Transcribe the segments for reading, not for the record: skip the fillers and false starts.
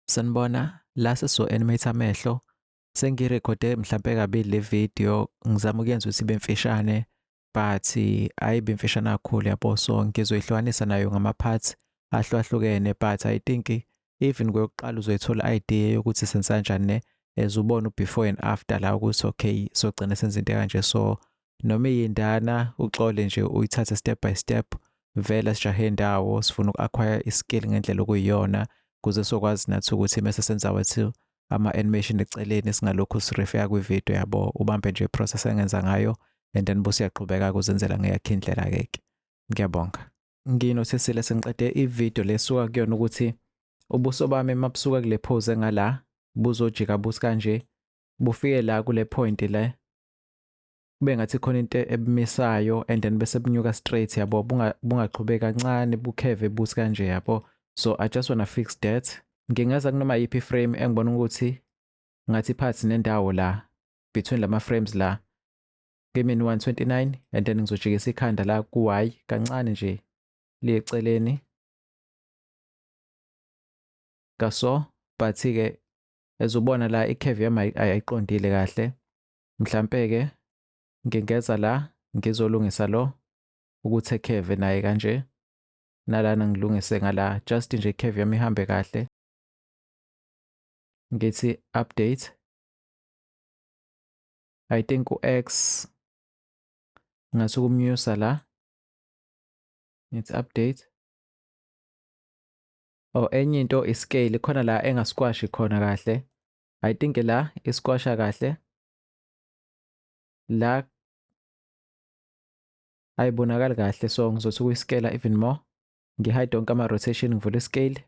Sanibona, la sesizo-animate amehlo. Sengiyirekhode mhlampe kabili le video, ngizama ukuyenza ukuthi ibe mfishane but ayibi mfishane kakhulu yabo, so ngizoyihlukanisa nayo ngama-parts ahlukahlukene, but I think even kweyokuqala uzoyithola idea yokuthi senza kanjani ne, as ubona u-before and after la ukuthi okay sogcina senza into ekanje. So noma iyindana uxole nje uyithathe step by step, vele sijahe indawo, sifuna uku-acquire i-skill ngendlela okuyiyona ukuze sokwazi nathi ukuthi mase senza wethu ama-animation eceleni singalokhu sirefera kwi-video yabo, ubambe nje i-process engenza ngayo and then bese uyaqhubeka kuzenzela ngeyakhe indlela-ke ke. Ngiyabonga. Nginothisile sengiqede i-video lesuka kuyona ukuthi ubuso bami mabusuka kule pose engala buzojika busi kanje bufike la kule point le kube ngathi khona into ebumisayo and then bese bunyuka straight yabo, bungaqhubeki kancane bukheve busi kanje yabo. So I just wanna fix that. Ngingeza kunoma yiphi frame engibona ukuthi ngathi phakathi nendawo la between lama frames la kimi 129 and then ngizojikisa ikhanda la ku Y kancane nje liye eceleni kaso, but ke ezubona la i-curve yami ayiqondile kahle. Mhlampe ke ngingeza la ngizolungisa lo ukuthi curve naye kanje, nalana ngilungise ngala just nje curve yami ihambe kahle. Ngithi update, I think u-X ngathi ukumnyusa la, ngithi update. Oh, enye into i-scale khona la engasikwashi khona kahle. I think la isikwasha kahle la ayibonakali kahle, so ngizothi ukuyiskela even more, ngihide onke ama-rotation, ngivule i-scale.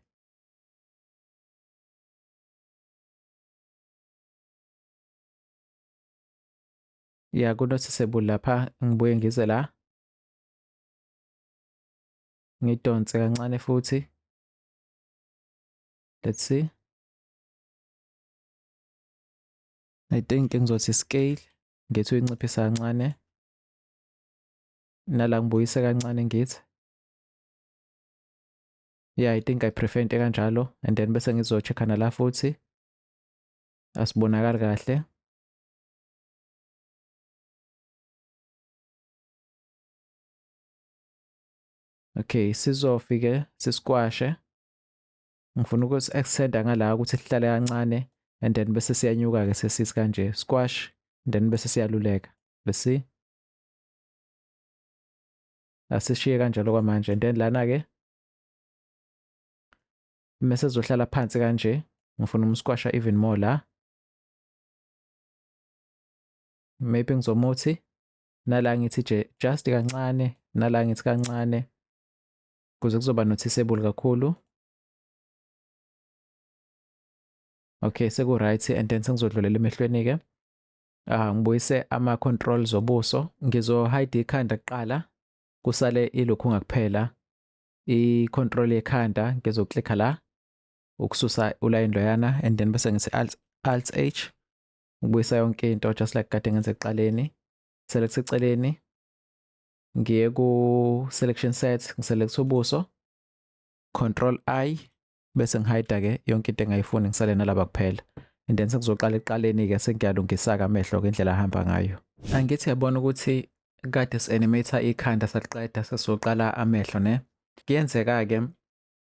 Ya, ku-noticeable lapha. Ngibuye ngize la ngidonse kancane futhi, let's see. I think ngizothi scale ngithi uyinciphisa kancane, nala ngibuyise kancane ngithi yeah, I think I prefer into kanjalo, and then bese ngizo-check-a nala futhi asibonakali kahle. Okay, sizofike sisikwashe. Ngifuna ukusi-extenda ngala ukuthi sihlale kancane and then bese siyanyuka ke sesithi kanje squash and then bese siyaluleka. Let's see. Asishiye kanjalo kwamanje and then lana ke mase sizohlala phansi kanje, ngifuna umsquasha even more la. Maybe ngizomuthi nala ngithi nje just kancane, nala ngithi kancane kuze kuzoba noticeable kakhulu. Okay, seku right and then sengizodlulela emehlweni ke. Ngibuyise ama controls obuso, ngizo hide ikhanda kuqala kusale ilokhu ngakuphela i control yekhanda, ngizoklikha la ukususa uline loyana and then bese ngithi alt H ngibuyisa yonke into just like kade ngenze ekuqaleni. Select eceleni, ngiye ku selection set, ngiselect ubuso, control I bese ngihide ke yonke into engayifuni, ngisale nalaba kuphela and then sekuzoqala ekuqaleni ke sengiyalungisa ke amehlo ke indlela ahamba ngayo. Angithi yabona ukuthi kade si-animate ikhanda saqeda sesizoqala amehlo ne. Kuyenzeka ke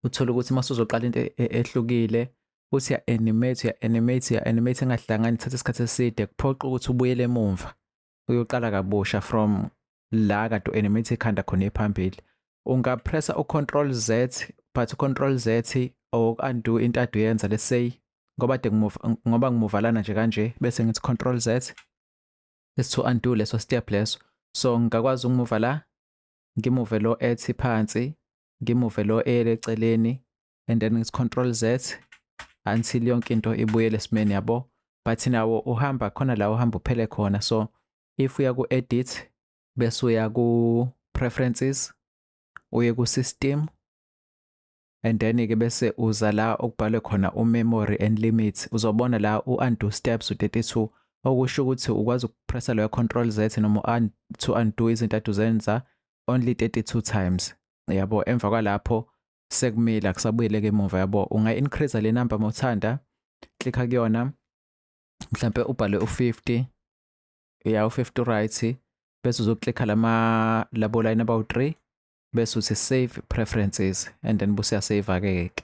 uthole ukuthi uma usuzoqala into ehlukile uthi ya-animate uya-animate uya-animate engahlangani, ithatha isikhathi eside, kuphoqa ukuthi ubuyele emumva uyoqala kabusha from la kade u-animate ikhanda khona ephambili. Ungapressa u-control Z, but u-control Z oku-undo into ade uyenza, let's say ngoba ade ngoba ngimuva lana nje kanje, bese ngithi control Z is to undo leso step leso. So ngingakwazi ukumuva la, ngimuve lo ethi phansi, ngimuve lo eyele eceleni and then ngithi control Z until yonke into ibuyele esimeni yabo. But nawo uhamba khona la uhamba uphele khona, so if uya ku edit bese uya ku preferences, uye ku system and then ke bese uza la okubhalwe khona u memory and limit, uzobona la u undo steps u32, okusho ukuthi ukwazi ukupressa leyo control Z noma to undo izinto ade uzenza only 32 times yabo. Emva kwalapho Sekumile, akusabuyeleke emuva, yabo. Unga-increase le number mawuthanda, clicka kuyona, mhlampe ubhale u-50, ya, u-50, right, bese uzoklikha lama labo line abawu-3, bese uthi save preferences and then bese uyasave ke ke.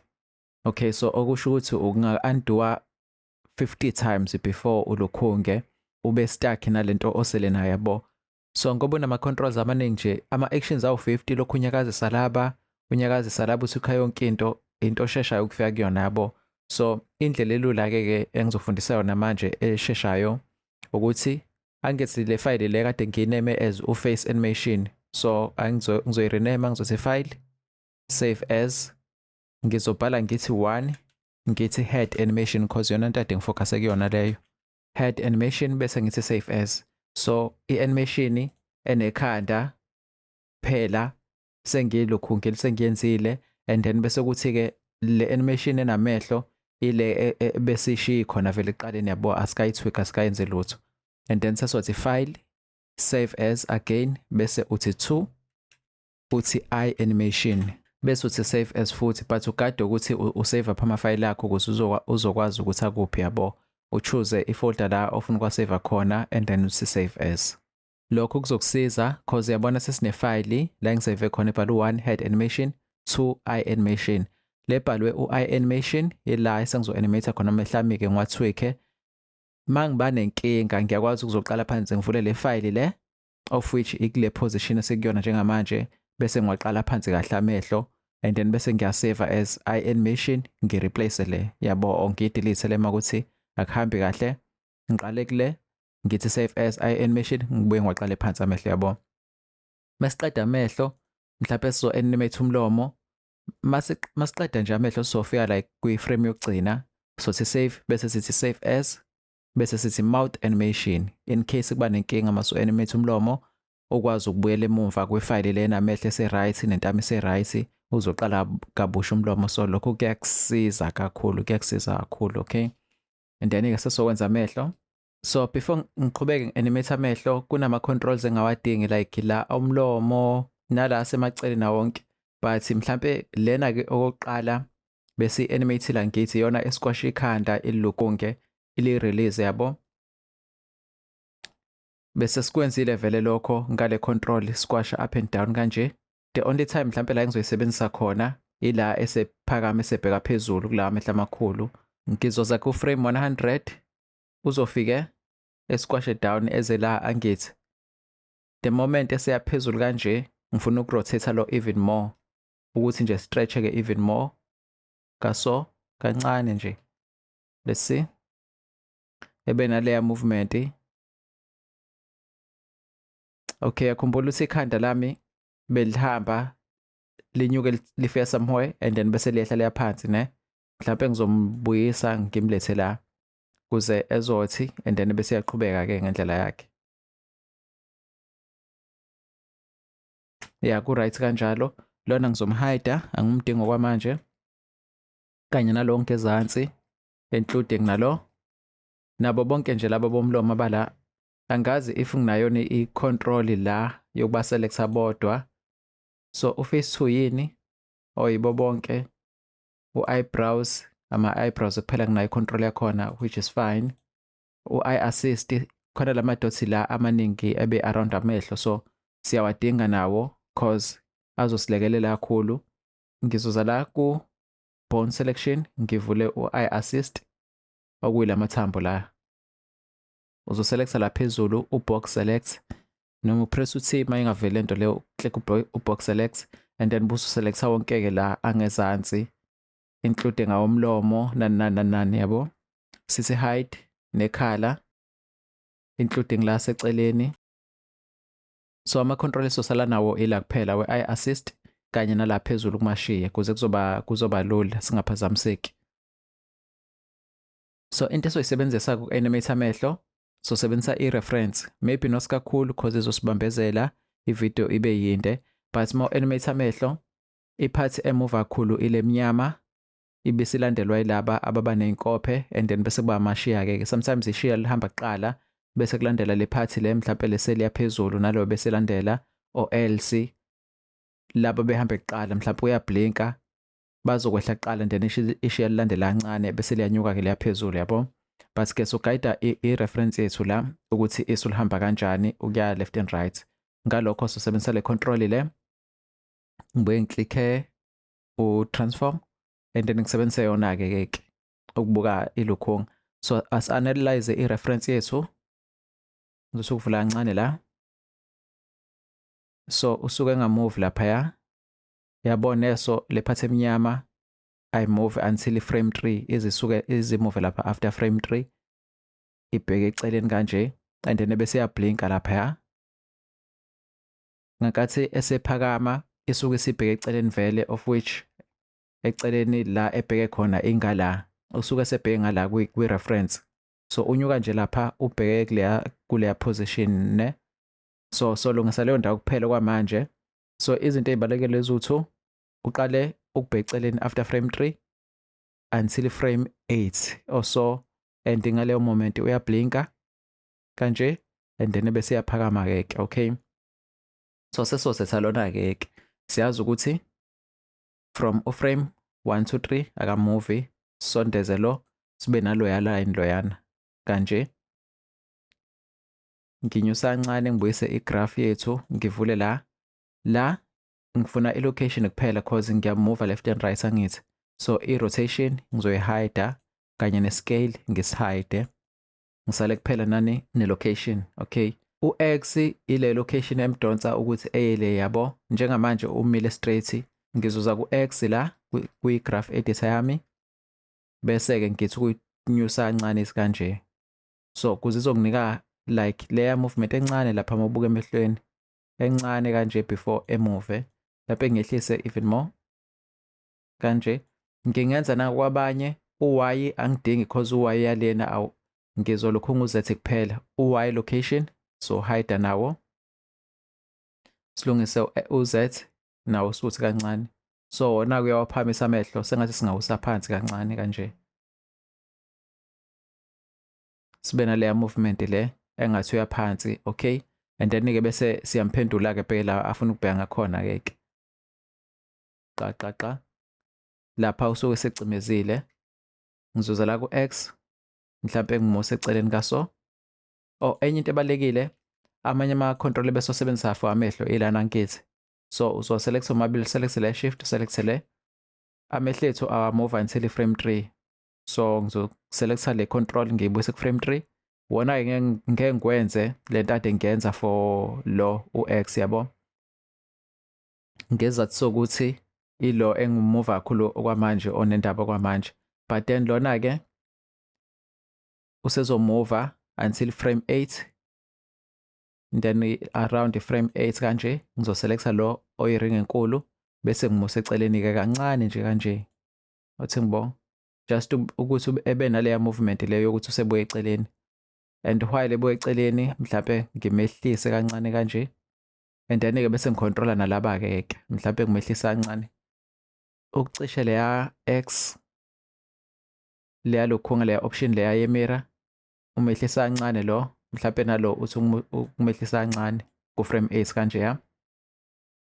Okay, so okusho ukuthi unga-undo 50 times before ulokhunge ube stuck nalento osele nayo, yabo. So ngoba unama-controls amaningi nje, ama-actions awu-50, lokhu unyakazisa laba, unyakazisa laba, uthi ukha yonke into, into osheshayo ukufika kuyona, yabo. So indlela elula-ke ke engizofundisa yona manje esheshayo ukuthi angithi le file le kade ngiyiname as u-face animation, so ngizoyi-rename, ngizothi file, save as, ngizobhala ngithi one, ngithi head animation, cause yona into ade ngifocus kuyona leyo, head animation, bese ngithi save as. So i-animation enekhanda phela sengilokhu sengiyenzile, and then bese kuthi-ke le animation enamehlo ile bese ishiye khona vele ekuqaleni, yabo, asikayitweak, asikayenze lutho. And then sesothi file, save as again, bese uthi 2, uthi eye animation, bese uthi save as futhi, but ugade ukuthi usave apha amafayili akho ukuze uzokwazi ukuthi akuphi, yabo. Uchoose ifolder la ofuna ukwasave khona and then uthi save as. Lokho kuzokusiza cause yabona sesinefayili la engisave khona ebhalwe 1 head animation, 2 eye animation. Lebhalwe u-eye animation ila esengizo-animate khona amehlo ami-ke, ngiwatweak. Uma ngiba nenkinga, ngiyakwazi ukuzoqala phansi, ngivule le file le, of which ikule position esekuyona njengamanje, bese ngiwaqala phansi kahle amehlo and then bese ngiyasave as eye animation, ngireplace le, yabo, or ngiyidelete le makuthi akuhambi kahle. Ngiqale kule, ngithi save as eye animation, ngibuye ngiwaqale phansi amehlo, yabo. Masiqeda amehlo, mhlawumbe sizo animate umlomo. Masiqeda nje amehlo, sizofika like kwi-frame yokugcina, sothi save, bese sithi save as, bese sithi mouth animation, in case kuba nenkinga maso animate umlomo, ukwazi ukubuyela emumva kwefayili lena amehlo ese-right nentamo ese-right, uzoqala kabusha umlomo. So lokho kuyakusiza kakhulu, kuyakusiza kakhulu. Okay, and then-ke sesokwenza amehlo. So before ngiqhubeke ngi-animate amehlo, kunama-controls engawadingi, like la umlomo nala semaceleni wonke, but mhlampe lena-ke okokuqala bese i-animate la, ngithi iyona esquash ikhanda ililukunge ili-release, yabo. Bese sikwenzile vele lokho ngale control squash up and down kanje. The only time mhlampe la engizoyisebenzisa khona ila esephakama, esebheka phezulu kulawa amehlo amakhulu. Ngizoza ku frame 100, uzofike esquash down eze la. Angithi the moment eseya phezulu kanje, ngifuna ukurotate lo even more, ukuthi nje stretch ke even more kaso kancane nje. Let's see, ebe naleya movement. Okay, akhumbula ukuthi ikhanda lami belihamba linyuke lifika somewhere and then bese liyehla liya phansi, ne. Mhlawumbe ngizombuyisa ngimlethe la kuze ezothi and then bese yaqhubeka ke ngendlela yakhe. Ya, ku right kanjalo. Lona ngizomhide, angimdingi okwamanje, kanye nalo ngezansi, including nalo, nabo bonke nje laba bomlomo abala. Angazi if nginayo i-control la yokuba selecta bodwa. So uface 2 yini oyibo bonke, u-eyebrows, ama-eyebrows kuphela nginayo i-control yakhona, which is fine. U-eye assist khona lama dots la amaningi ebe around amehlo, so siyawadinga nawo cause azosilekelela kakhulu. Ngizoza la ku bone selection, ngivule u-eye assist, okuyilamathambo la. Uzoselecta la phezulu u-box select, noma upress u-T uma ingaveli lento leyo, click u-box select and then busu selecta wonke-ke la angezansi, including awomlomo, nani nani nani nani, yabo. Sithi hide nekhala, including la seceleni. So ama-control esosala nawo ila kuphela we-eye assist kanye nala phezulu kumashiya, kuze kuzoba lula, singaphazamiseki. So into esoyisebenzisa ku-animate amehlo, sosebenzisa i-reference, maybe not kakhulu cause izosibambezela ivideo ibe yinde, but uma animate amehlo, iphathi emuva kakhulu ile mnyama, ibisilandelwa yilaba ababa neyinkophe, and then bese kuba amashiya-ke. Sometimes ishiya lihamba kuqala, bese kulandela le phathi le mhlawumbe leseliya phezulu nalo bese landela, or else laba behambe kuqala, mhlawumbe uyablinka. Bazokwehla kuqala and then ishiya lilandela kancane bese liyanyuka-ke liyaphezulu, yabo. But ke sogayida i-reference yethu la ukuthi isu lihamba kanjani ukuya left and right. Ngalokho sosebenzisa le control le, ngibuye ngiklikhe u-transform and then ngisebenzise yona-ke ke ukubuka ilukhunga. So as-analyze i-reference yethu. Ngizothi ukuvula kancane la. So usuke engamove laphaya, yabona, eso le part emnyama ayimove until frame 3 izisuke izimove lapha. After frame 3 ibheke eceleni kanje and then bese iyablinka laphaya. Ngenkathi esephakama isuke isibheke eceleni vele, of which eceleni la ebheke khona ingala, usuke esebheke ngala kwi-reference. So unyuka nje lapha ubheke kuleya position ne. So solungisa leyo ndawo kuphela kwamanje. So izinto ey'balulekile eziwu-two: uqale ukubheka eceleni after frame 3 until frame 8 or so, and ngaleyo moment uyablinka kanje and then bese iyaphakama ke. Okay, so sesosetha lona ke. Siyazi ukuthi from uframe 1 2 3 akamuvi. Sondeze lo, sibe naloya line loyana kanje. Nginyusa kancane, ngibuyise igraph yethu, ngivule la. La ngifuna i-location kuphela cause ngiyamuva left and right, angithi? So i-rotation ngizoyi-hide kanye ne-scale ngisihide, ngisale kuphela nani? Ne-location. Okay, u-x ile location emdonsa ukuthi eyele, yabo. Njengamanje umile straight. Ngizoza ku-x la kwi-graph editor yami, bese-ke ngithi ukuyinyusa kancane kanje, so kuze izokunika like leya movement encane lapha uma ubuka emehlweni, encane kanje before emove lapho. Ngehlise even more kanje. Ngingenza nakwabanye. U-y angidingi cause u-y yalena awu, ngizolokhu ngu-z kuphela. U-y location so hide nawo, silungise u-z nawo suthi kancane. So wona kuyawaphamisa amehlo, sengathi singawusa phansi kancane kanje, sibe naleya movement le engathi uyaphansi. Okay, and then ke bese siyamphendula ke phela afuna ukubheka ngakhona ke. Ke qa qa qa lapha usuke secimezile. Ngizoza la ku-x, mhlampe ngimuse eceleni kaso. Oh, enye into ebalekile, amanye ama-control bese osebenzisa for amehlo ilana nkithi. So uzoselect omabili, select le, shift select le. Amehlo ethu awamove until frame 3, so ngizoselecta le control, ngiyibuyise ku frame 3. Wona-ke ngeke ngikwenze lento ade ngiyenza for lo u-x, yabo, ngezathu sokuthi ilo engumuva kakhulu okwamanje, onendaba kwamanje. But then lona-ke usezomuva until frame 8, then around frame 8 kanje ngizoselecta lo oyiring enkulu, bese ngimuse eceleni-ke kancane nje kanje. Uthi ngibonga just ukuthi ebe naleya movement leyo yokuthi usebuye eceleni, and while ebuye eceleni mhlampe ngimehlise kancane kanje, and then-ke bese ngicontrola nalaba-ke ke, mhlampe ngimehlisa kancane ukucishe leya x, leya lokhunga, leya option leya yemirror. Umehlisa kancane lo, mhlampe nalo uthi ukumehlisa kancane ku-frame 8 kanje. Ya,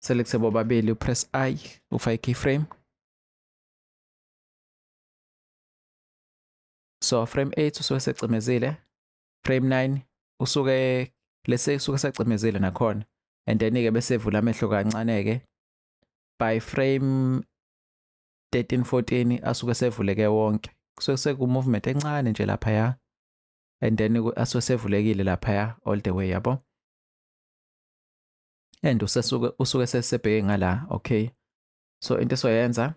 select bobabili, upress I, ufake keyframe. So frame 8 usuke secimezile, frame 9 usuke lese usuke secimezile nakhona, and then ke bese evula amehlo kancane ke. By frame 13 14 asuke sevuleke wonke. Kusuke seku movement encane nje lapha ya, and then asuke sevulekile lapha ya all the way, yabo, and usesuke usuke sesebheke ngala. Okay, so into esoyenza,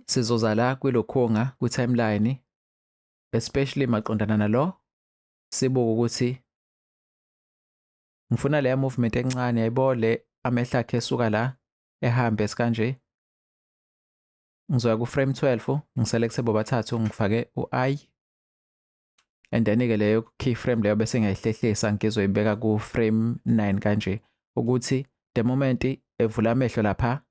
sizoza la kwilokhunga kwi-timeline, especially maqondana nalo, sibuke ukuthi ngifuna leya movement encane, yayibo, le amehlo akhe esuka la ehambe kanje. Ngizoya ku-frame 12, ngiselecte bobathathu, ngifake u-I, and then-ke leyo keyframe leyo bese ngiyayihlehlisa, ngizoyibeka ku-frame 9 kanje, ukuthi the moment evula amehlo lapha,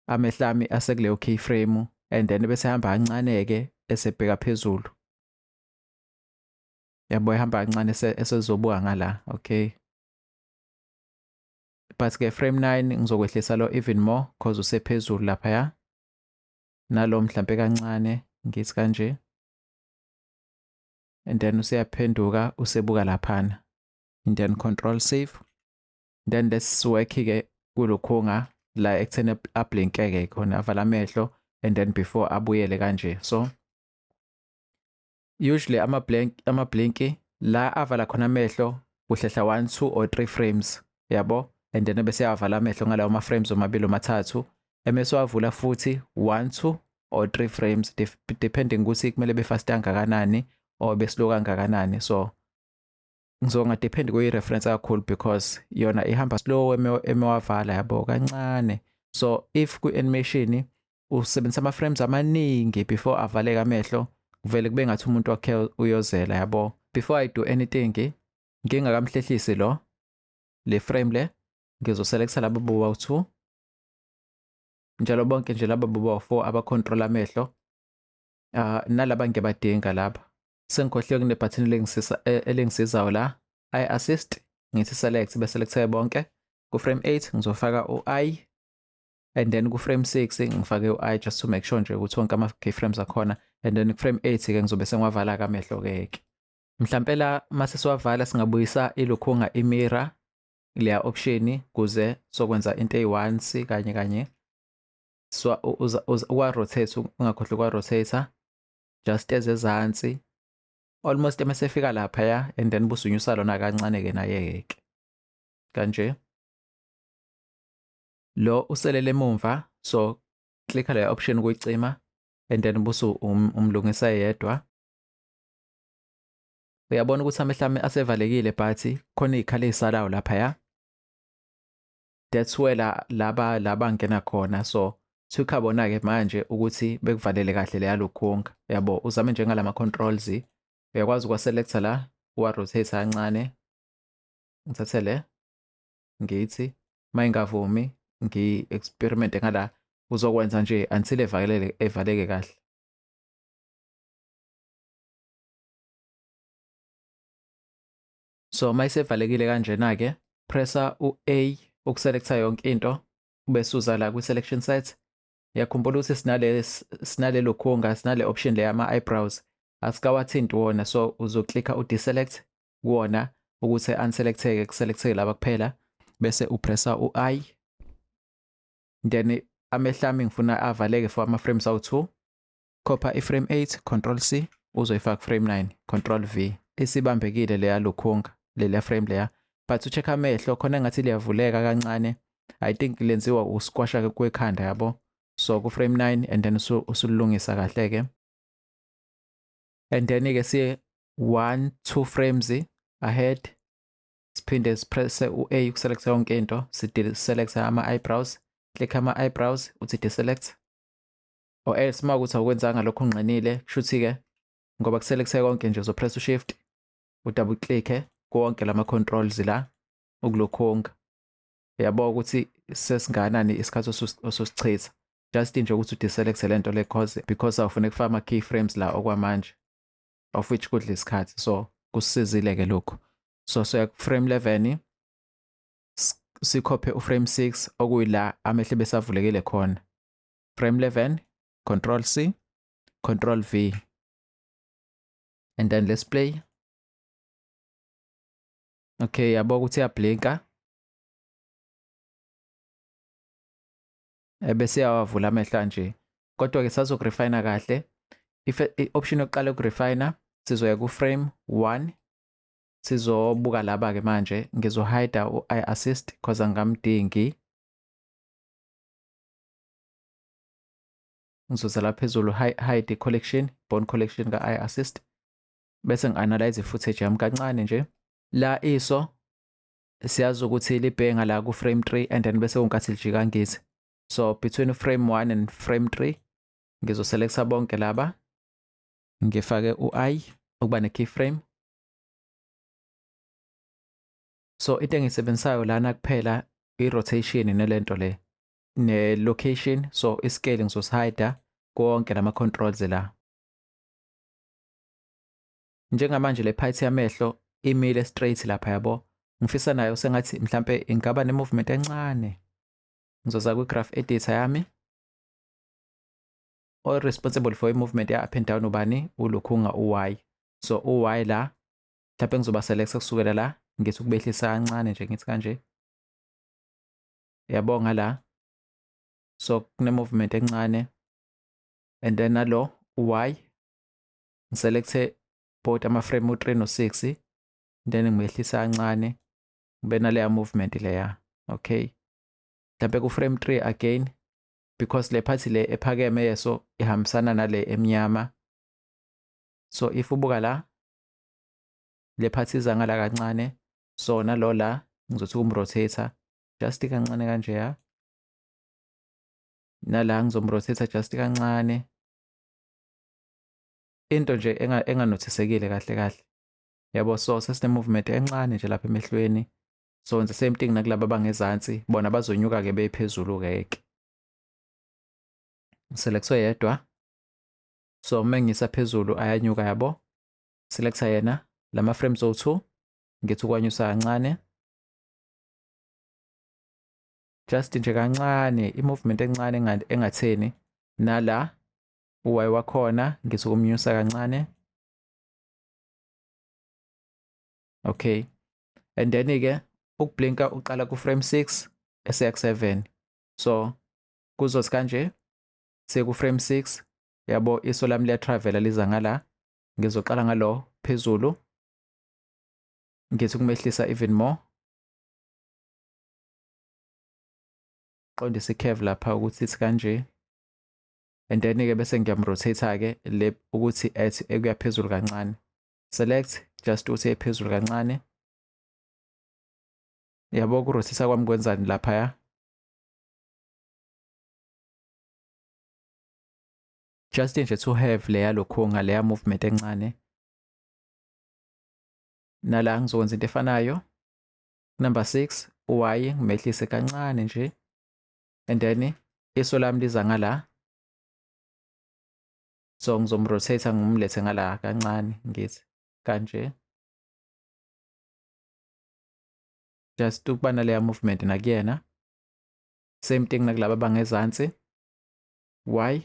amehlo ami asekuleyo keyframe, and then bese ehamba kancane-ke esebheka phezulu, yabo, ehamba kancane esezobuka ngala. Okay. But ke frame 9 ngizokwehlisa lo even more cause usephezulu laphaya. Nalo mhlampe kancane ngithi kanje. And then useyaphenduka usebuka laphana. And then control save. Then let's work ke kulokhunga la ekutheni ablinkeke khona, avala amehlo and then before abuyele kanje. So usually ama-blink la avala khona amehlo kuhlehla 1, 2 or 3 frames, yabo, and then bese yavala amehlo ngalawo ma frames omabili omathathu, emese wavula futhi 1, 2 or 3 frames depending ukuthi kumele be fast kangakanani or be slow kangakanani. So ngizonga depend kuyi reference kakhulu because yona ihamba slow emewavala, yabo, kancane. So if ku animation usebenzisa ama frames amaningi before avaleka amehlo, kuvele kube ngathi umuntu wakhe uyozela, yabo. Before I do anything, ngingakamhlehlisi lo le frame le, ngizoselecta laba bobawu-2 njalo bonke nje laba bobawu-4 abacontrol amehlo, nalaba ngiyabadinga laba. Sengikhohliwe kune-button elingisizayo la, I assist, ngithi select, bese selecthe bonke. Ku frame 8 ngizofaka u-I and then ku frame 6 ngifake u-I just to make sure nje ukuthi wonke ama keyframes akhona, and then ku frame 8 ke ngizobe sengiwavala amehlo ke. Mhlampe la mase siwavala singabuyisa ilokhunga i-mirror leya option kuze sokwenza into eyi-once kanye kanye. So uwa rotate, ungakhohlwa ukwa rotate just ezezansi almost emase efika laphaya, and then busunyusa lona kancane ke naye ke kanje. Lo uselele emumva, so clicka le option ukuyicima and then busu umlungisa yedwa. Uyabona ukuthi amehlo ami asevalekile but khona iy'khala ey'salayo laphaya. That's where laba ngena khona. So sukhabona-ke manje ukuthi bekuvalele kahle leya lokhunga, yabo. Uzame njengalama controls, uyakwazi ukwa-selecta la, uwa-rotate kancane. Ngithathe le ngithi mayingavumi ngi-experimente ngala, uzokwenza nje until evaleke evaleke kahle. So mayisevalekile kanjena ke, pressa u-A ukuselecta yonke into, bese uza la kwi-selection set. Uyakhumbula ukuthi sinale lokhunga, sinale option le yama eyebrows, asikawathinti wona, so uzoklikha u-deselect kuwona ukuthi unselecteke, kuselecteke laba kuphela, bese upressa u-I. Then amehlo ami ngifuna avaleke for ama frames awu-2. Khopha i-frame 8, control C, uzoyifaka frame 9, control V. Isibambekile leya lokhunga, leya frame leya, but ucheck amehlo khona ngathi liyavuleka kancane. I think lenziwa usquasha kwekhanda, yabo. So ku frame 9 and then usulungisa kahle ke, and then ke siye 1 2 frames ahead, siphinde sipresse u-A ukuselect yonke into, siselect ama eyebrows, click ama eyebrows uthi deselect, or else uma ukuthi awukwenzanga lokho ungqinile, kushuthi ke ngoba kuselecthe konke nje uzopress u-shift u-double click konke lama controls la ukulokhunga. Uyabo ukuthi sesinganani isikhathi osusichitha just nje ukuthi udeselect lento le cause because awufune kufaka ama keyframes la okwamanje, of which kudla isikhathi, so kusizile ke lokho. So soya ku frame 11, sikhophe u-frame 6 okuyila amehlo besavulekile khona. Frame 11, control C, control V, and then let's play. Okay, yabo ukuthi iyablinka ebese yawavula amehlo nje, kodwa ke sazokurefine kahle. If i-option yokuqala ukurefine, sizoya ku frame 1, sizobuka laba ke manje. Ngizohide u-I assist because angamdingi. Ngizoza la phezulu, hide collection, bone collection ka-I assist, bese ngi-analyze i-footage yami kancane nje. La iso siyazi ukuthi libhenga la ku frame 3 and then bese kunkathi lijika ngithi. So between frame 1 and frame 3 ngizoselecta bonke laba, ngifake u-I ukuba ne-keyframe. So into engiyisebenzisayo lana kuphela i-rotation nelento le ne-location, so i-scale ngizosihide konke lama controls la. Njengamanje le part yamehlo imile straight lapha, yabo. Ngifisa nayo sengathi mhlampe ingaba ne-movement encane. Ngizoza kwi-graph editor yami. All responsible for i-movement ya-up and down ubani? Ulukhunga u-Y. So u-Y la mhlampe ngizoba select kusukela la, ngithi ukubehlisa kancane nje, ngithi kanje. Yabo ngala. So kune-movement encane. And then nalo u-Y ngiselecte both ama-frame u-3 no-6, then ngimehlisa kancane kube naleya movement leya. Okay, mhlampe ku-frame 3 again, because le part le ephakeme yeso ihambisana nale emnyama. So if ubuka la, le part iza ngala kancane, so nalo la ngizothi ukumrotate just kancane kanje ya, nala ngizomrotate just kancane, into nje enganothisekile kahle kahle, yabo. So sesine movement encane nje lapha emehlweni. So wenza same thing nakulaba abangezansi, bona bazonyuka ke bephezulu ke ke. Select oyedwa, so uma ngisa phezulu ayanyuka, yabo. Selecta yena lama frames o2, ngithi ukwanyusa kancane, just nje kancane, i-movement encane engatheni. Nala uY wakhona ngithi ukumnyusa kancane. Okay, and then ke ukublinka uqala ku frame 6 eseya ku 7, so kuzothi kanje seku frame 6, yabo, iso lami liya travela liza ngala. Ngizoqala ngalo phezulu, ngithi ukumehlisa even more, qondisa i-curve lapha ukuthi ithi kanje, and then ke bese ngiyamrotate ke le ukuthi ethi ekuya phezulu kancane. Select just uthi ephezulu kancane, yabo. Kurotate kwami kwenzani lapha ya, just nje to have leya lokhunga leya movement encane. Nala ngizokwenza into efanayo, number 6 uY ngimehlise kancane nje, and then iso lami liza ngala, so ngizomrotate ngimlethe ngala kancane, ngithi kanje, just ukuba naleya movement nakuyena. Same thing nakulaba abangezansi, Y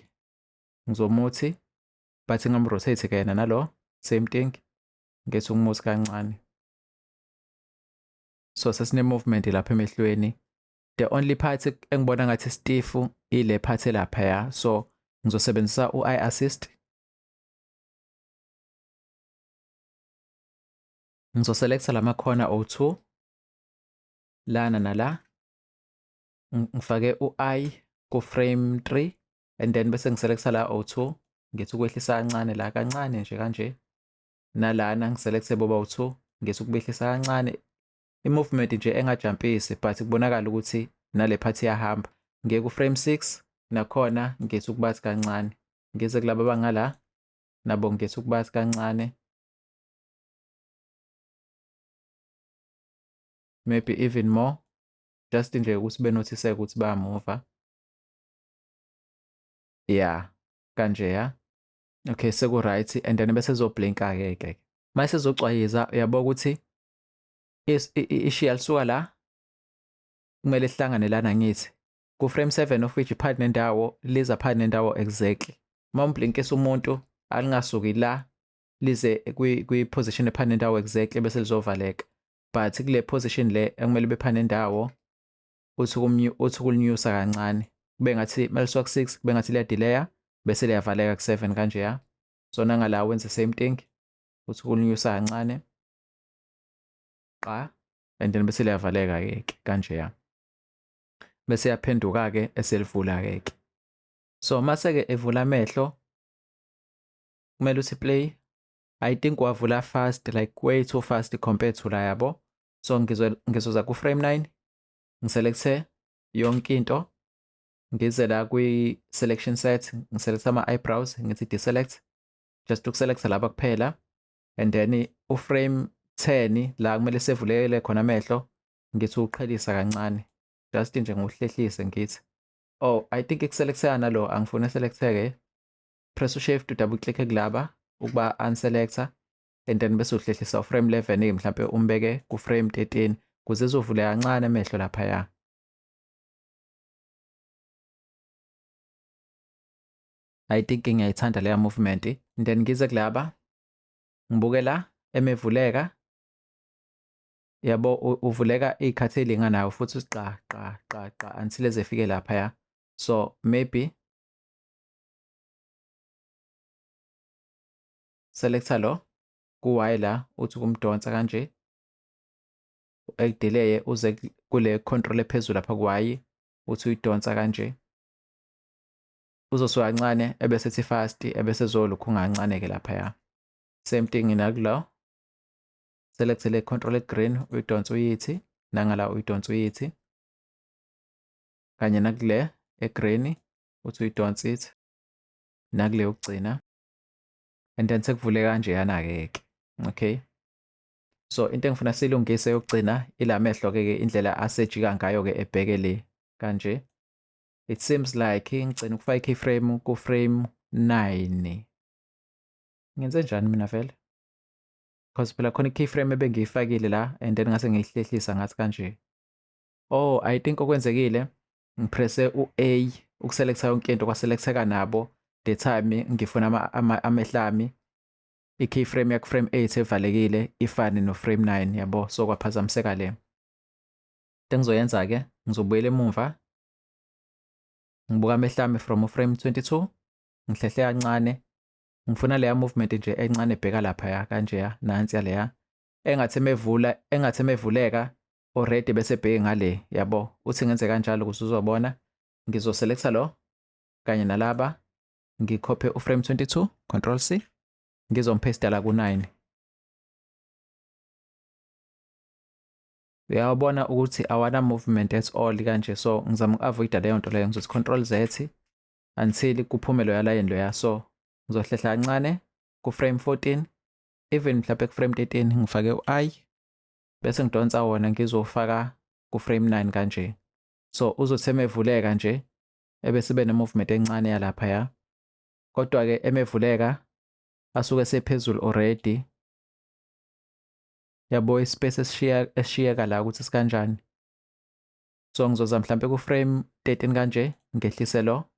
ngizomuthi but ngamrotate ke yena nalo, same thing, ngithi ukumuthi kancane. So sesine movement lapha emehlweni. The only part engibona ngathi stiff ile part lapha ya, so ngizosebenzisa u-eye assist. Ngizoselecta lama corner O2 lana nala, ngifake u-I ku frame 3, and then bese ngiselecta la O2, ngithi ukwehlisa kancane la, kancane nje kanje. Nalana ngiselecte boba U2, ngithi ukubehlisa kancane, i-movement nje engajumpisi, but kubonakala ukuthi nale part iyahamba. Ngiye ku frame 6 nakhona ngithi ukubathi kancane, ngize kulaba abangala nabo ngithi ukubathi kancane, maybe even more, just nje ukuthi benothiseke ukuthi bayamuva, yeah, kanje ya. Okay, seku right, and then bese zoblinka ke ke mase zocwayiza, uyabo ukuthi ishiya lisuka la kumele sihlangane lana, ngithi ku frame 7 of which phakathi nendawo liza phakathi nendawo exactly. Uma umblinkisa umuntu alingasuki la lize kwi position ephakathi nendawo exactly bese lizovaleka, but kule position le ekumele ibe phakathi nendawo uthi ukulinyusa kancane, kube ngathi malisuka ku 6 kube ngathi liya delay bese liyavaleka ku 7 kanje ya. So nangala wenze same thing, uthi ukulinyusa kancane qa, and then bese liyavaleka ke kanje ya, bese yaphenduka ke eselivula ke. So mase ke evula amehlo kumele uthi play. I think wavula fast, like way too fast compared to la, yabo. So ngizoza ku frame 9, ngiselecte yonke into, ngize la kwi selection set, ngiselect ama eyebrows, ngithi deselect, just ukuselect laba kuphela, and then u frame 10 la kumele sevulekele khona amehlo, ngithi uqhelisa kancane, just nje ngohlehlise, ngithi oh I think ikuselecteka nalo, angifuni selecteke. Press u shift double click kulaba ukuba unselector, and then bese uhlehlisa u-frame 11-ke mhlampe umbeke ku-frame 13 kuze ezovuleka kancane amehlo laphaya. I think ngiyayithanda leya movement. And then ngize kulaba ngibuke la emevuleka, yabo, uvuleka iy'khathi ey'linganayo futhi uthi qa qa qa qa until eze efike laphaya. So maybe selector lo ku-Y la, uthi ukumdonsa kanje, ekudeleye uze kule control ephezulu lapha ku-Y, uthi uyidonsa kanje, uzosuka kancane ebese ethi fast, ebese ezolokhu kancane-ke laphaya. Same thing nakulo, select le control e-green, uyidonsa uyithi nangala, uyidonsa uyithi kanye nakule e-green, uthi uyidonsa ithi nakule yokugcina, and then sekuvule kanje yana-ke ke. Okay, so into engifuna siyilungise yokugcina ila mehlo-ke ke, indlela asejika ngayo-ke ebheke le kanje. It seems like ngigcina ukufaka i-keyframe ku-frame 9. Ngenze njani mina vele? Because phela khona i-keyframe ebengiyifakile la and then ngase ngiyihlehlisa ngathi kanje. Oh, I think okwenzekile, ngipresse u-A ukuselectha yonke into, kwaselectheka nabo the time ngifuna amehlo ami, i-keyframe yaku-frame 8 evalekile ifane no-frame 9, yabo, so kwaphazamiseka le. Into engizoyenza-ke, ngizobuyela emumva, ngibuka amehlo ami from u-frame 22, ngihlehle kancane, ngifuna leya movement nje encane ebheka laphaya kanjeya, nansi leya engathi emevula, engathi emevuleka already bese ebheke ngale, yabo. Uthi ngenze kanjalo ukuze uzobona. Ngizoselectha lo kanye nalaba, ngikhophe u-frame 22, control C, ngizomphesta la ku-9. Uyabona ukuthi awana movement at all kanje, so ngizama uku-avoida leyo nto leyo. Ngizothi control Z until kuphume loya line loya. So ngizohlehla kancane ku-frame 14, even mhlawumbe ku-frame 13, ngifake u-I bese ngidonsa wona ngizofaka ku-frame 9 kanje. So uzothi emevuleka nje ebese ibe ne-movement encane yalaphaya, kodwa-ke emevuleka asuke sephezulu already, yabo, ispace esishiya esishiyeka la ukuthi sikanjani. So ngizoza mhlambe ku-frame 13 kanje, ngehlise lo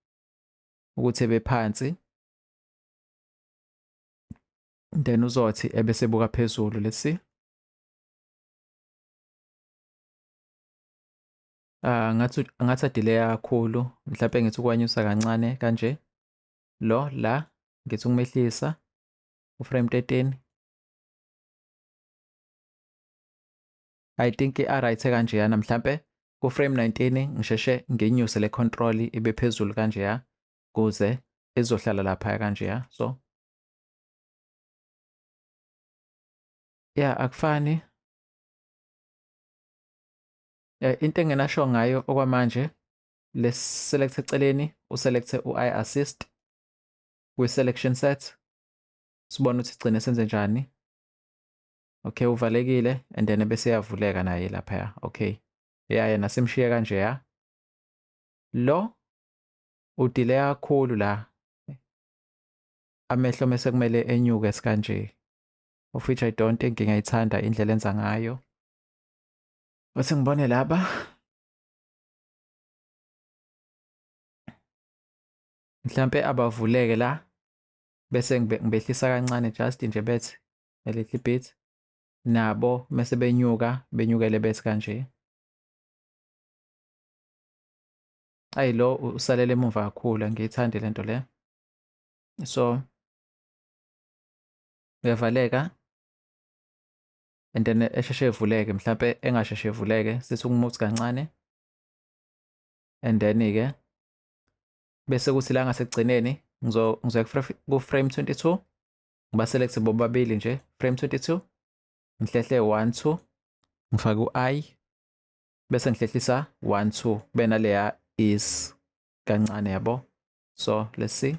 ukuthi ebe phansi, then uzothi ebese buka phezulu. Let's see. Ah, ngathi adelay kakhulu, mhlawumbe ngithi ukwanyusa kancane kanje. Lo la ngithi ukumehlisa uframe 13. I think i-right kanje yana. Mhlambe ku-frame 19 ngisheshe nginyuse le control ibe phezulu kanje ya, kuze izohlala lapha kanje ya. So yeah, akufani. Into enginasho ngayo okwamanje, let's select eceleni, uselect u-I assist kwi-selection set, sibone ukuthi sigcine senze njani. Okay, uvalekile and then bese iyavuleka naye lapha. Okay, yeah, yena simshiye kanje ya. Lo udelay kakhulu la, amehlo mase kumele enyuke kanje, of which I don't think ngiyayithanda indlela enza ngayo. Uthi ngibone laba mhlampe abavuleke la, bese ngibehlisa kancane, just nje bethi a little bit nabo, mase benyuka, benyukele bethi kanje. Ayi, lo usalele emuva kakhulu, angiyithandi lento le. So uyavaleka and then esheshe evuleke, mhlampe engasheshe evuleke, sithi ukumuthi kancane, and then ke bese kuthi la ngasekugcineni ngizoya ku-frame 22, ngiba-select bobabili nje, frame 22, ngihlehle 1 2, ngifake u-I bese ngihlehlisa 1 2, kube naleya is kancane, yabo. So let's see.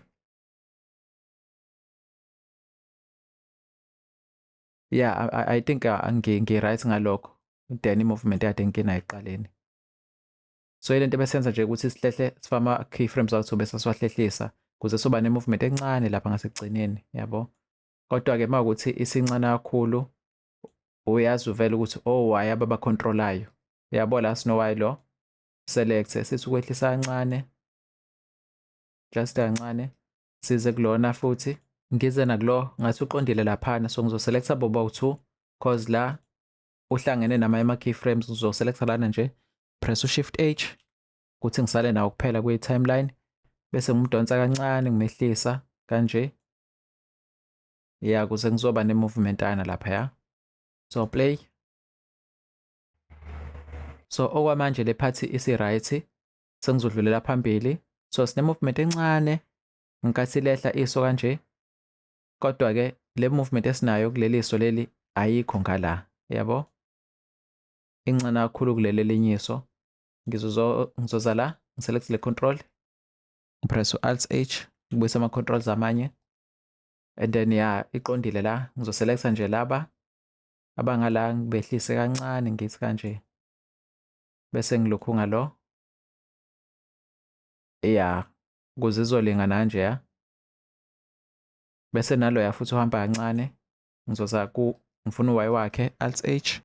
Yeah, I think ngi-right ngalokho, then i-movement yakade nginayo ekuqaleni. So ile nto ebesenza nje ukuthi sihlehle, sifake ama-keyframes awethu bese siwahlehlisa kuze soba ne-movement encane lapha ngasekugcineni, yabo. Kodwa-ke uma ukuthi isincane kakhulu, uyazi uvele ukuthi o-Y ababakhontrolayo. Uyabo la sino-Y lo, select sithi ukwehlisa kancane, just kancane, size kulona futhi, ngize nakulo ngathi uqondile laphana, so ngizoselecta boba u-2 cause la uhlangene namanye ama-keyframes. Ngizoselecta lana nje, press u-Shift H ukuthi ngisale nawo kuphela kwi-timeline, bese ngimdonsa kancane ngimehlisa kanje, ya, kuze ngizoba ne-movement ana laphaya. So play. So okwamanje le part isi-right, sengizodlulela phambili. So sine-movement encane ngenkathi lehla iso kanje, kodwa-ke le movement esinayo kuleli so leli ayikho ngala, yabo, incane kakhulu kuleli elinye iso. Ngizoza la, ngiselect le control, ngipress u-Alt H ngibuyisa ama-controls amanye, and then ya, iqondile la. Ngizoselecta nje laba abangala, ngibehlise kancane, ngithi kanje, bese ngilokhu ngalo, ya, ukuze izolingana kanje, ya. Bese naloya futhi uhamba kancane. Ngizoza ku ngifuna u-Y wakhe, Alt H,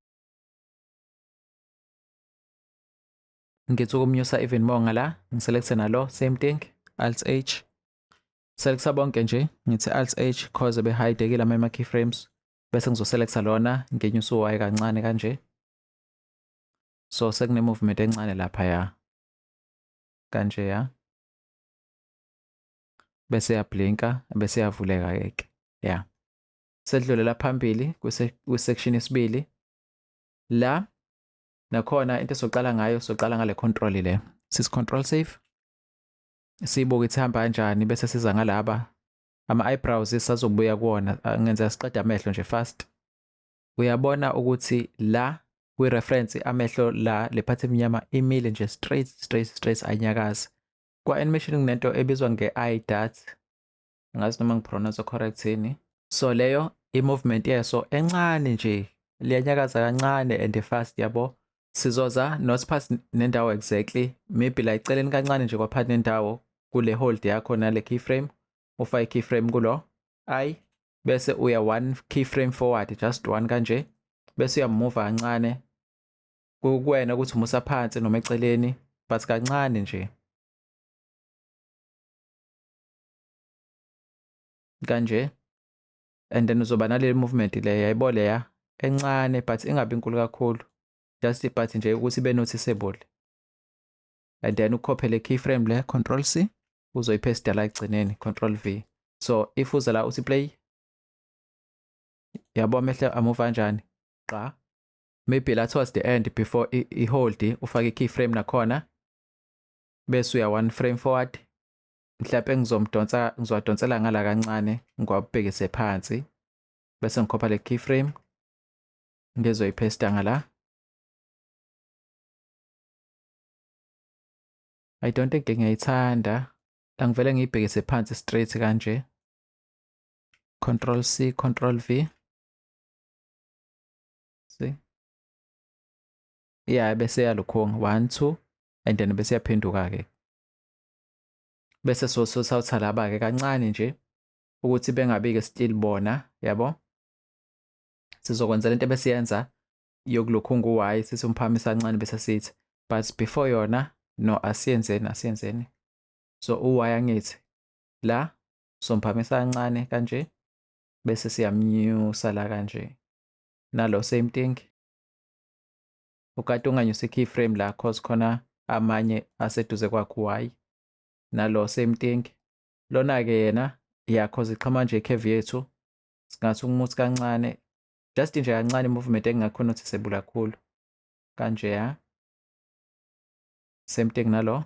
ngithi ukumnyusa even more ngala, ngiselecte nalo, same thing, Alt H, selecta bonke nje, ngithi Alt H cause behidekile ama keyframes, bese ngizoselecta lona, ngenyusa u-Y kancane kanje. So sekune movement encane lapha, ya, kanje, ya, bese yablinka, bese yavuleka ke, ya. Sedlulela phambili kwi-section yesibili. La nakhona into esoqala ngayo, soqala ngale control le, sis control save, siyibuke ithi hamba kanjani, bese siza ngalaba ama-eyebrows, sazobuya kuwona. Ngenza siqeda amehlo nje fast. Uyabona ukuthi la kwi-reference amehlo la, le part emnyama imile nje straight, straight, straight, ayinyakazi. Kwa-animation kunento ebizwa nge-eye dart, angazi noma ngipronounce correct yini. So leyo i-movement yeso encane nje, liyanyakaza kancane and fast, yabo. Sizoza not past nendawo exactly, maybe la eceleni kancane nje kwaphakathi nendawo kule hold yakho nale keyframe. Ufake keyframe kulo eye, bese uya one keyframe forward, just one kanje, bese uyamuva kancane. Kuwena ukuthi umusa phansi noma eceleni, but kancane nje kanje, and then uzoba nale movement le, yayibo, leya encane, but ingabi inkulu kakhulu, just but nje ukuthi ibe noticeable. And then ukhophe le keyframe le, control C, uzoyipaste la ekugcineni, control V. So if uza la uthi play, yabo amehlo amuva kanjani qa. Maybe la towards the end, before i-hold, ufake i-keyframe nakhona, bese uya one frame forward. Mhlawumbe ngizomdonsa, ngizowadonsela ngala kancane, ngiwabhekise phansi, bese ngikhopha le keyframe, ngizoyipaste ngala. I don't think ngiyayithanda, angivele ngiyibhekise phansi straight kanje, control C, control V. See, yeah, bese yalokhonga 1 2, and then bese yaphenduka ke, bese so sawutha laba ke kancane nje ukuthi bengabi ke still bona, yabo. Sizokwenza lento ebesiyenza yokulokhu ngu-Y, sisimphakamisa kancane, bese sithi, but before yona, no, asiyenzeni, asiyenzeni. So u-Y, angithi la somphamisa kancane kanje, bese siyamnyusa la kanje. Nalo same thing, ukade unganyusa i-keyframe la cause khona amanye aseduze kwakho Y. Nalo same thing. Lona-ke yena, ya, cause iqhama nje i-curve yethu, singathi ukumuthi kancane, just nje kancane, movement engingakho noticeable kakhulu kanje, ya. Same thing nalo.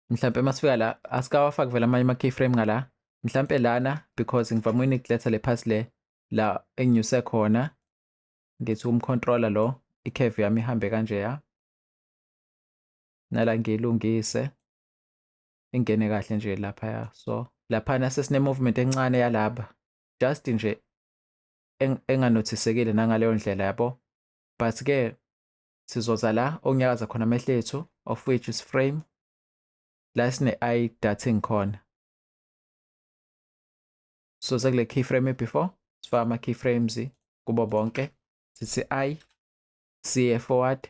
Mhlampe masifika la, asikawafaki vele amanye ama-keyframe ngala. Mhlampe lana, because ngivame ukunigletha le part le la enginyuse khona, ngithi umcontroller lo, i-curve yami ihambe kanje, ya, nala ngiyilungise ingene kahle nje laphaya. So laphana sesine movement encane yalaba, just nje enganothisekile nangaleyo ndlela, yabo. But ke sizoza la okunyakaza khona amehlo ethu, of which is frame la sine eye darting khona. So sekule keyframe before sifaka ama keyframes kubo bonke, sithi I, siye forward,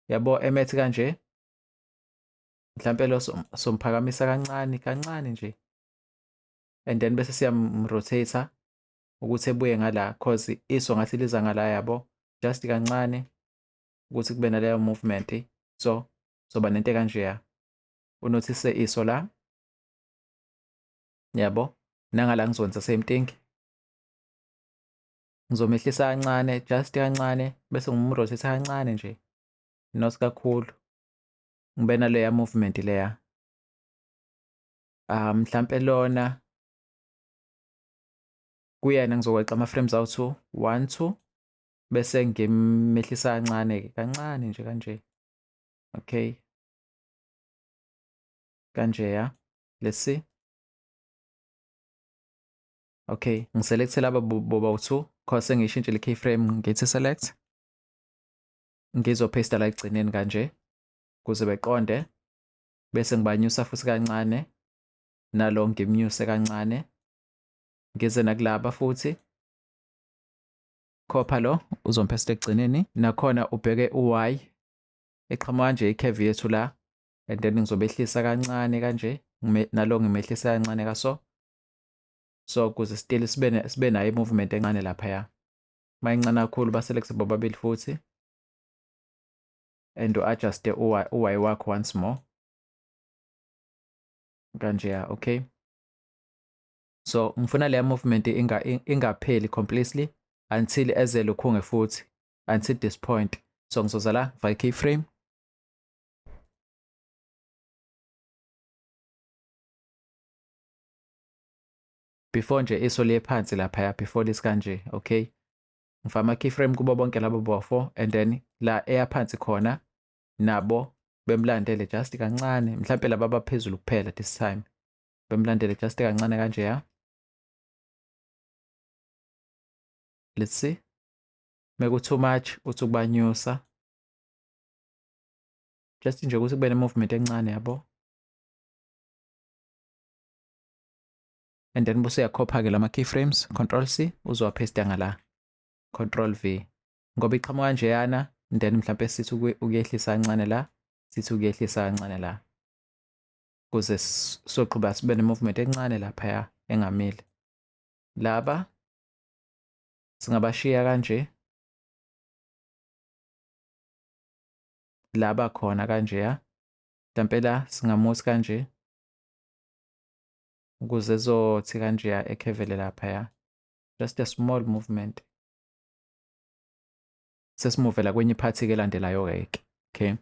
yabo, emethi kanje. Mhlampe lo somphakamisa kancane kancane nje, and then bese siyamrotate ukuthi ebuye ngala, cause iso ngathi liza ngala, yabo, just kancane ukuthi kube naleyo movement. So soba nento kanjeya, unothise iso la, yabo. Nangala ngizokwenza same thing, ngizomehlisa kancane, just kancane, bese ngimrotate kancane nje, not kakhulu, ngibe naleya movement leya. Mhlampe lona kuyena ngizokweqa ama-frames awu-2, 1, 2, bese ngimehlisa kancane kancane nje kanje. Okay, kanje ya. Let's see. Okay, ngiselecte laba boba u2 cause sengiyishintshile keyframe. Ngithi select, ngizopaste la ekugcineni kanje kuze beqonde, bese ngibanyusa futhi kancane, nalo ngimnyuse kancane, ngize nakulaba futhi. Khopha lo, uzompaste ekugcineni nakhona, ubheke u-Y eqhamuka nje i-curve yethu la, and then ngizobehlisa kancane kanje, nalo ngimehlisa kancane kaso, so ukuze still sibe nayo i-movement encane laphaya. Mayincane kakhulu, baselect bobabili futhi and u-adjust u-Y wakho once more kanje. Okay, so ngifuna leya movement ingapheli completely until eze lukhunge futhi, until this point. So ngizoza la, ngifake keyframe before nje iso liye phansi laphaya, before lisi kanje. Okay, ngifaka ama-keyframe kubo bonke labo bo-four, and then la eya phansi khona nabo bemlandele just kancane, mhlampe laba abaphezulu kuphela this time bemlandele just kancane kanje ya. Let's see. Meku too much, uthi ukubanyusa just nje ukuthi kube ne-movement encane, yabo, and then bese uyakhopha-ke lama keyframes, Control C, uzowapaste ngala, Control V, ngoba iqhamuka kanjeyana. Then mhlampe sithi ukuyehlisa kancane la, sithi ukuyehlisa kancane la, kuze soqhubeka sibe ne-movement encane laphaya engamile. Laba singabashiya kanje, laba khona kanjeya. Mhlampe la singamuthi kanje ukuze ezothi kanjeya ekhevele laphaya, just a small movement. Sesimuvela kwenye iphathi-ke elandelayo-ke. Okay,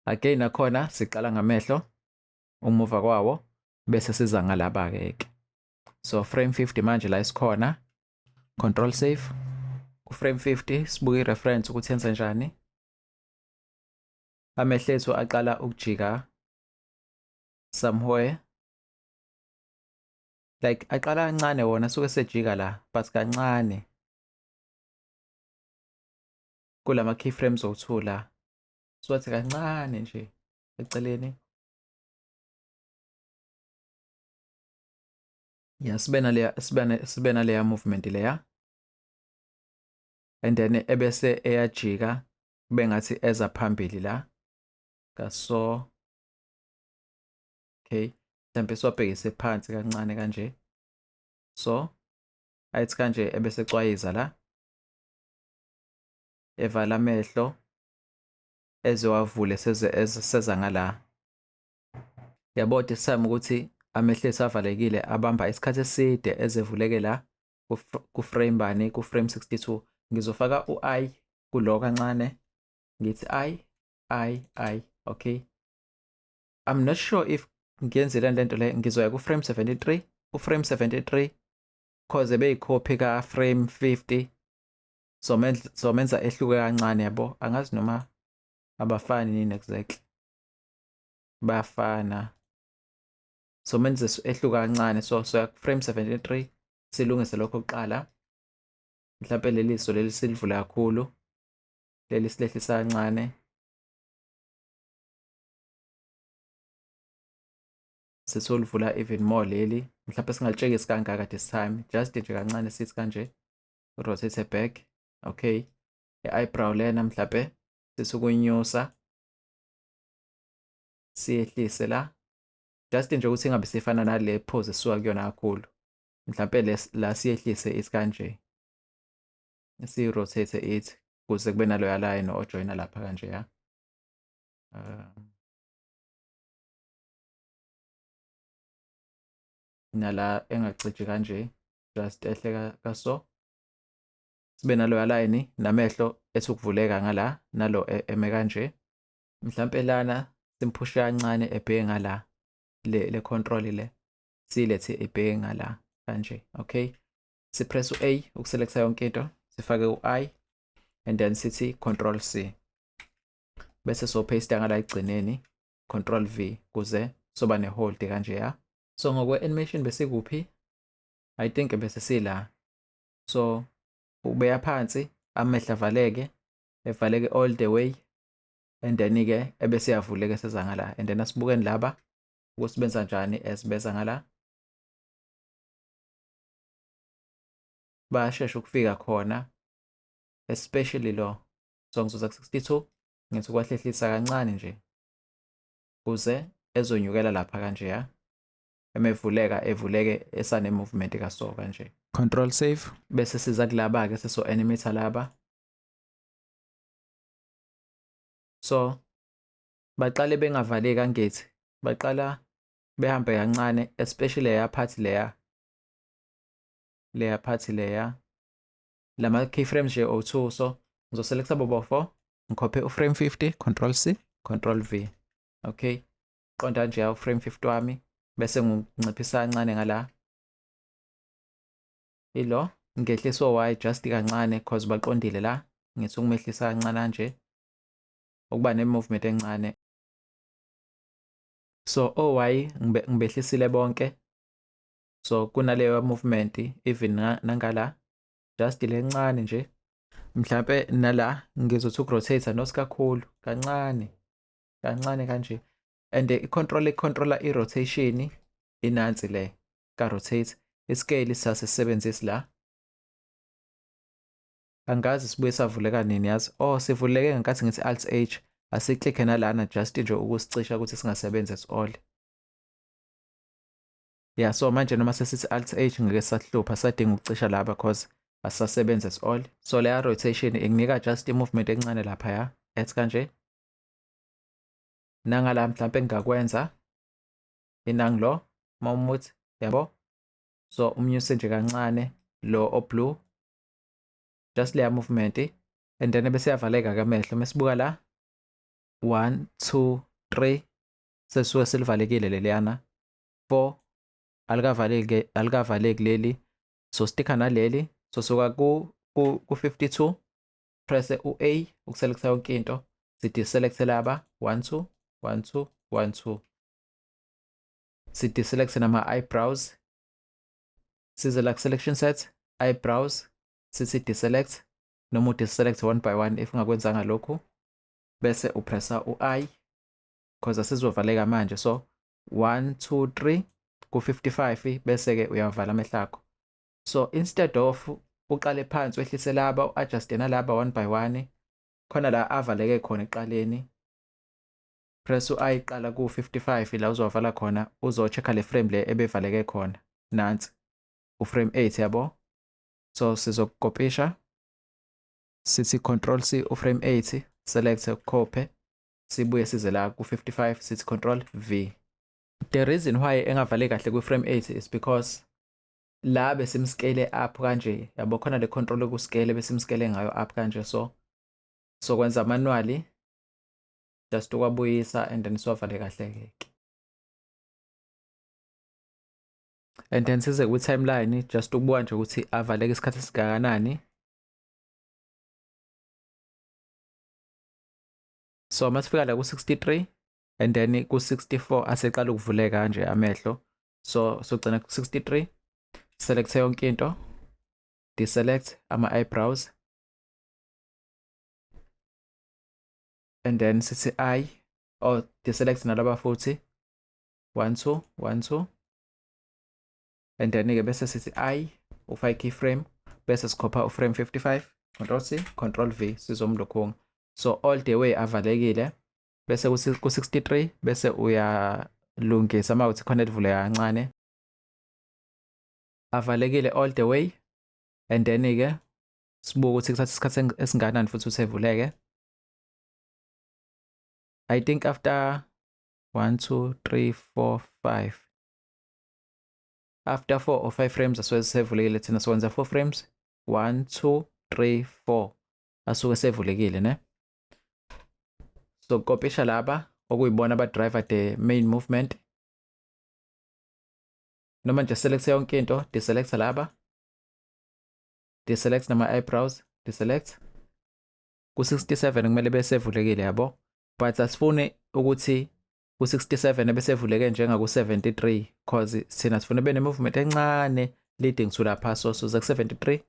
again nakhona siqala ngamehlo, umuva kwawo, bese siza ngalaba-ke ke. So frame 50 manje la isikhona, Control save ku frame 50, sibuke i-reference ukuthi yenze njani. Amehlo ethu aqala ukujika somewhere, like aqala kancane wona, suke sejika la, but kancane kulama keyframes owu-2 la, siwathi kancane nje eceleni ya, sibe naleya movement leya, and then ebese eyajika kube ngathi eza phambili la kaso. Okay, mhlampe siwabhekise phansi kancane kanje, so ayithi kanje, ebese ecwayiza la, evala amehlo, ezowavule seze seza ngala, yabo. This time ukuthi amehlo ethu avalekile abamba isikhathi eside ezevuleke la ku-frame bani? Ku-frame 62. Ngizofaka u-I kulo kancane, ngithi I, I, I. Okay, I'm not sure if ngiyenzile lento le. Ngizoya ku-frame 73, ku-frame 73, cause ebeyikhophi ka-frame 50, so menza ehluke kancane, yabo. Angazi noma abafani yini exactly, bayafana, so menze ehluka kancane. So frame 73, silungise lokho kuqala. Mhlawumbe leli so leli silivule kakhulu, leli silehlisa kancane, sitholivula even more leli. Mhlawumbe singalitshekisi kangaka this time, just nje kancane sithi kanje, rotate back. Okay, i-eyebrow lena mhlawumbe sithi ukunyusa siyehlise la, just nje ukuthi ingabe sifana nale pose esisuka kuyona kakhulu. Mhlawumbe la siyehlise ithi kanje, siyi-rotate ithi kuze kube naloya line ojoyina lapha kanje ya. Nala engacije kanje, just ehle kaso, sibe naloya line namehlo ethi ukuvuleka ngala, nalo eme kanje. Mhlampe lana simphushe kancane ebheke ngala, le control le silethe ebheke ngala kanje. Okay, sipress u-A ukuselecta yonke into, sifake u-I and then sithi control C, bese so paste ngala egcineni control V kuze soba ne hold kanje ya. So ngokwe animation besikuphi? I think bese sila. So ubeya phansi, amehlo avaleke, evaleke all the way, and then ke ebese yavuleka seza ngala. And then asibukeni laba ukuthi benza njani esibeza ngala. Bayashesha ukufika khona, especially lo. So ngizoza ku 62, ngithi ukwahlehlisa kancane nje kuze ezonyukela lapha kanje ya, emevuleka evuleke esane movement kaso kanje. Control save, bese siza kulaba ke seso animator laba. So baqale bengavaleki angithi, baqala behambe kancane, especially leya part leya, leya part leya, lama keyframes nje o2. So ngizoselecta bobo 4, ngikhophe uframe 50, control C, control V. Okay, qonda nje uframe 50 wami, bese nginciphisa kancane ngala ilo, ngehlisa y just kancane cause baqondile la, ngithi ukumehlisa kancane kanje ukuba ne movement encane. So oy ngibehlisile bonke, so kunaleyo movement even nangala, just lencane nje. Mhlambe nala ngizothi ukurotate not kakhulu, kancane kancane kanje. And i-control i-controller i-rotation inansi le ka rotate, i-scale sasisebenzisi la. Angazi sibuye savuleka nini yazi. Oh, sivuleke ngenkathi ngithi alt H. Asiklikhe nalana just nje ukusicisha ukuthi singasebenzi at all. Yeah, so manje noma sesithi alt H ngeke sahlupha, sadinga ukucisha laba cause asasebenzi at all. So leya rotation inginika just i-movement encane lapha ya, ethi kanje. Nangala mhlambe engingakwenza inangi lo mawumuthi yabo. So umnyuse nje kancane lo o blue, just leya movement, and then bese yavaleka ke amehlo. Mesibuka la 1 2 3 sesuke selivalekile leliyana. 4 alikavaleki, alikavaleki leli. So sticka naleli, so suka ku 52, press u-A ukuselecta yonke into, sideselect laba 1 2 1 2 1 2, sideselect nama eyebrows, size la selection set eyebrows, sithi deselect, noma udeselect one by one if ungakwenzanga lokhu, bese upressa u-I because asizovaleka manje. So 1 2 3 ku 55 bese ke uyavala amehlo akho. So instead of uqale phansi wehlise laba uadjuste nalaba one by one, khona la avaleke khona eqaleni, press u-I qala ku 55 la uzovala khona, uzochecka le frame le ebevaleke khona, nansi uframe 8 yabo. So sizokopisha sithi control C uframe 8, select copy, sibuye size la ku 55 sithi control V. The reason why engavale kahle ku frame 8 is because la besimscale up kanje yabo, khona le control ku scale besimscale ngayo up kanje. So sokwenza manually just ukwabuyisa and then siwavale kahle ke. And then size ku timeline just ukubuka nje ukuthi avaleke isikhathi esingakanani. So masifika la ku 63 and then ku 64 aseqala ukuvuleka kanje amehlo. So sogcina ku 63, select yonke into, deselect ama eyebrows, and then sithi I or deselect nalaba futhi 1 2 1 2. And then-ke bese sithi I, ufake keyframe, bese sikhopha uframe 55, control C, control V, sizomlokhunga. So all the way avalekile. Bese ku-63 bese uyalungisa uma uthi khona elivuleka kancane. Avalekile all the way. And then-ke sibuke ukuthi kuthatha isikhathi esingakanani futhi ukuthi evuleke. I think after 1 2 3 4 5, after 4 or 5 frames asuke sevulekile. Thina siwenza 4 frames, 1 2 3 4, asuke sevulekile ne. So kopisha laba okuyibona aba-drive the main movement, noma nje select yonke into, deselect laba, deselect nama eyebrows, deselect. Ku-67 kumele bese evulekile, yabo, but asifuni ukuthi ku-67 ebesevuleke njengaku-73, cause thina sifuna bene movement encane leading to lapha. So siza ku-73,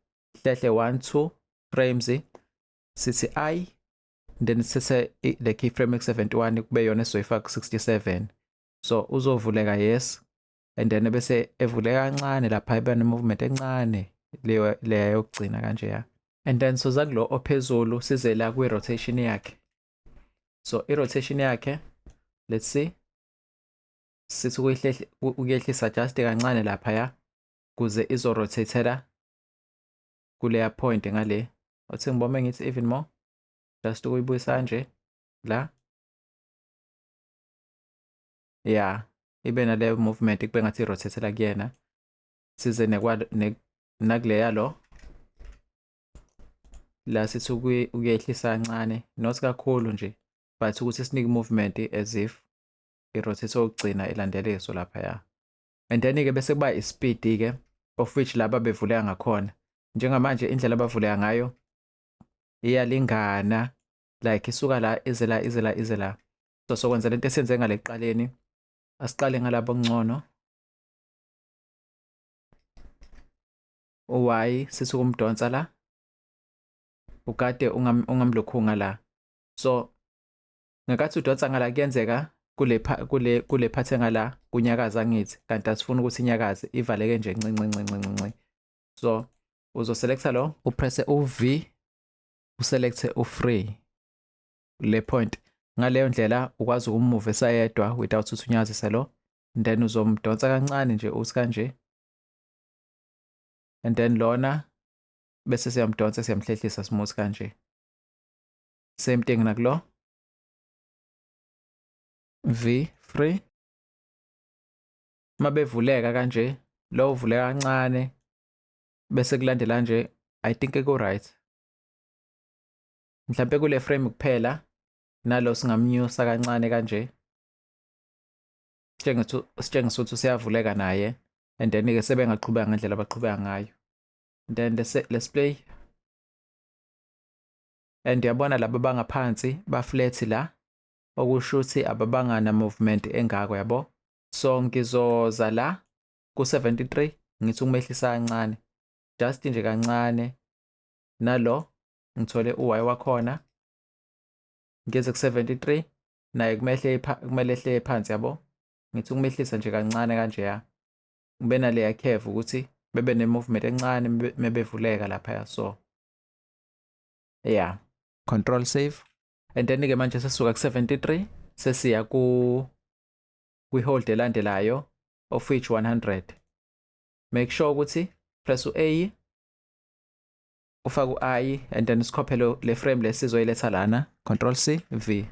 hlehle 1 2 frames, sithi I, then sithathe le keyframe ku-71 kube yona esizoyifaka ku-67. So uzovuleka, yes, and then bese evuleka kancane lapha, ibe ne-movement encane leyo leya yokugcina kanje ya. And then soza kulo ophezulu, size la kwi-rotation yakhe. So i-rotation yakhe, let's see, sithi ukuyehlisa just kancane lapha ya, kuze izorotatela kuleya point ngale. Othi ngibome ngithi even more, just ukuyibuyisa kanje la, yeah, ibe naleyo movement, kube ngathi irotatela kuyena. Size nakuleya lo la, sithi ukuyehlisa kancane, not kakhulu nje, but ukuthi sinike movement as if i-rotate okugcina ilandeliso lapha ya. And then-ke bese kuba i-speed-ke, of which laba bevuleka ngakhona. Njengamanje indlela abavuleka ngayo iyalingana, like isuka la ize la, ize la, ize la. So sokwenza lento esiyenze ngale ekuqaleni. Asiqale ngalabo ngcono. U-Y sithi ukumdonsa la, ukade ungamlokhunga la. So ngenkathi udonsa ngala, kuyenzeka kule part engala kunyakaza, ngithi kanti asifuni ukuthi inyakaze, ivaleke nje ncinci ncinci ncinci. So uzoselecta lo, upresse u-V, uselecte u-free le point. Ngaleyo ndlela ukwazi ukumove esayedwa without ukuthi unyakazise lo. And then uzomdonsa kancane nje, uthi kanje, and then lona bese siyamdonsa, siyamhlehlisa smooth kanje. Same thing nakulo, V, free. Uma bevuleka kanje, lo uvuleka kancane bese kulandela nje. I think ku right mhlambe kule frame kuphela. Nalo singamnyusa kancane kanje, sitshengisa ukuthi useyavuleka naye. And then ke sebengaqhubeka ngendlela abaqhubeka ngayo. Then let's play, and yabona laba bangaphansi ba flat la, okusho ukuthi ababangana movement engako, yabo. So ngizoza la ku-73, ngithi ukumehlisa kancane, just nje kancane. Nalo ngithole u-Y wakhona, ngeze ku-73, naye kumehle kumele ehle phansi, yabo. Ngithi ukumehlisa nje kancane kanje ya, kube naleya curve ukuthi bebe ne-movement encane mebevuleka lapha. So yeah, control save. And then ke manje sesisuka ku-73, sesiya ku kwi-hold elandelayo, of which 100. Make sure ukuthi press u-A, ufake u-I, and then sikhophe le frame lesizoyiletha lana, control C V.